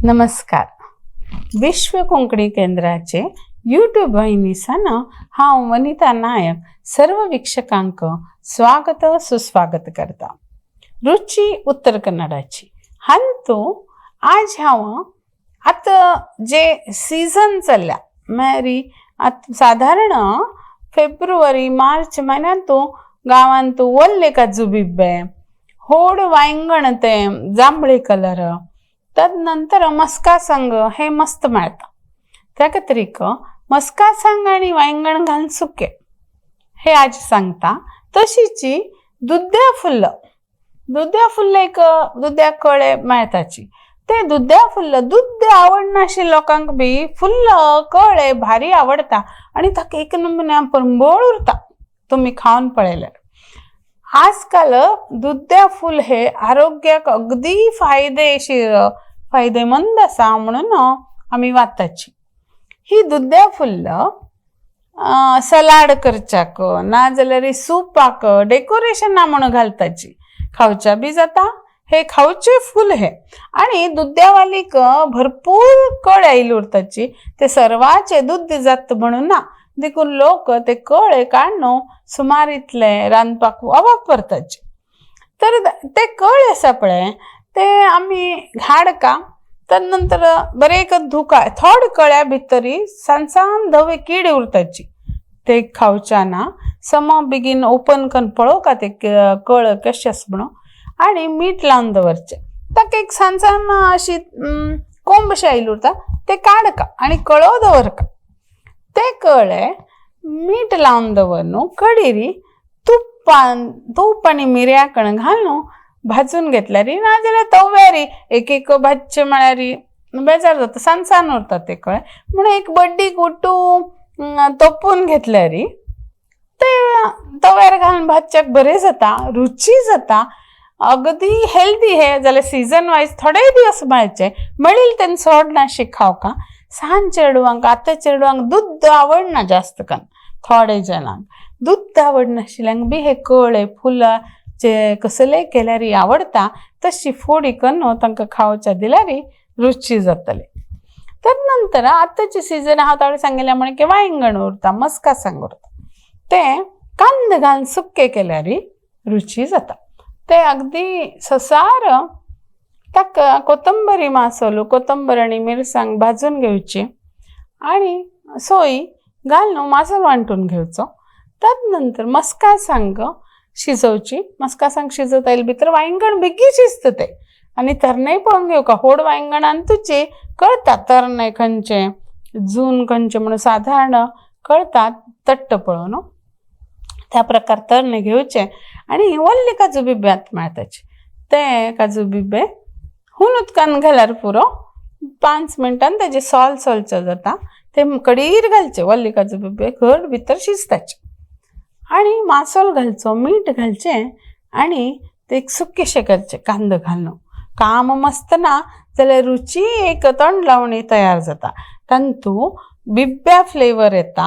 नमस्कार. विश्व कोंकणी केंद्राचे यूट्यूब वाहिनीसान हांव वनिता नायक सर्व वीक्षकांक स्वागत सुस्वागत करता. रुची उत्तर कन्नडाची हांतू आज हांव आतां जे सीझन चल्ल्या म्हळ्यार आतां सादारण फेब्रुवारी मार्च म्हयन्यांतू गांवांत वल्ले काजू बिब्बे, होड वांयगण, ते जांभळे कलर, तदनंतर मस्का सांग हे मस्त मेळटा. त्या खातीर मस्का सांग आनी वांयगण घालून सुकें हे आज सांगता. तशीच दुद्या फुल्ल, दुद्या फुल्ल एक दुद्या कळे मेळटाची. ते दुद्या फुल्ल दुद्द आवडनाशिल्ल्या लोकांक बी फुल्ल कळे भारी आवडटा आनी ताका एक नमुन्या परंबळ उरता. तुमी खावन पळयल्यार आजकाल दुद्या फूल हे आरोग्याक अगदी फायदेशीर, फायदेमंद आसा म्हणून आमी वाताची. ही दुद्या फुल्ल सलाड करच्याक नाजाल्यार सुपाक डेकोरेशना म्हणून घालताची, खावच्या बी जाता. हे खावचे फूल हे आनी दुद्यावालीक भरपूर कळे आयिल्ले उरताची, ते सर्वाचे दूद जाता म्हणून ना, देखून लोक ते कळे काडून सुमार इतले रांदपाक वापरताचे. तर ते कळे आसा पळय ते आमी हाडका तर नंतर बरें एक धुका. थोड कळ्या भितरी सान सान धवे किडे उरताची, ते खावच्या ना. सम बेगीन ओपन करून पळोवका ते कळ कशें आसा म्हणून आनी मीठ लावन दवरचें. ताका एक सान सान अशी कोंब अशें आयिल्ले उरता, ते काडका आनी कळो दवरका. ते कळे मीठ लावन दवर न्हू, कडेरी तुपान तूप आनी मिरयां कण घालून भाजून घेतल्यार, नाजाल्यार तव्यार एक एक भाजचे म्हळ्यार बेजार जाता, सान सान उरता ते कळे म्हणून एक बड्डी कुटू तोपून घेतल्यार ते तव्यार घालून भाजच्याक बरें जाता, रुची जाता, अगदी हेल्दी. हे जाल्यार सिजन वायज थोडे दिवस मेळचे, मेळील तेन्ना सोड ना खावका. सान चेडवांक, आतां चेडवांक दूद आवडना जास्त कन्न, थोडे जाणांक दूद आवडनाशिल्ल्यांक बी हे कळे फुलां जे कसलेय केल्यार आवडटा, तशी फोडी करून तांकां खावच्या दिल्यार रुची जातली. तर नंतर आतांचे सीजन हांव ताणें सांगिल्लें म्हण की वांयगण उरता, मस्का सांग उरता, ते कांदे घालून सुके केल्यार रुची जाता. ते अगदी ससार ताका कोथंबरी मासोलो, कोथंबर आनी मिरसांग भाजून घेवची आनी सोय घालून मासोल वांटून घेवचो. तद नंतर मस्का सांग शिजोवची. मस्का सांग शिजोवता येयले भितर वांयगण बेगीन शिजता ते आनी तरणेय पळोवन घेवका. होड वांयगणान तुजे कळटा तरणे खंयचे, जून खंयचे म्हणून सादारण कळटा तट्ट पळोवन. त्या प्रकार तरणे घेवचे आनी वल्ले काजू बिब्बे आतां मेळटाचे, ते काजू बिब्बे हून उदकान घाल्यार पुरो, 5 मिनटान तेजे सोल सोलचे जाता. ते कडीर घालचे, वल्ले काजू बिब्बे घट भितर शिजताचे. आनी मासोल घालचो, मीठ घालचें आनी ते एक सुकेशें करचें कांदो घालून. काम मस्त ना जाल्यार रुची एक तोंड लावणी तयार जाता. तातूंत बिब्ब्या फ्लेवर येता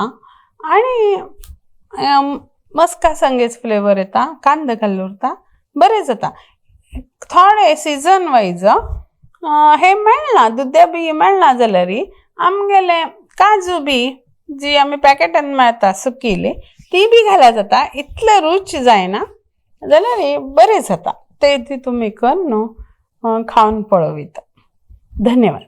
आनी मस्का सांगेच फ्लेवर येता, कांदो घाल्लो उरता, बरें जाता. थोडे सिजन वायज हे मेळना, दुद्या बी मेळना जाल्यार आमगेले काजू बी जी आमी पॅकेटान मेळटा सुकिल्ली ती बी घाल्यार जाता. इतले रूच जायना जाल्यार बरें जाता. ते ती तुमी करून न्हू खावन पळोवयता. धन्यवाद.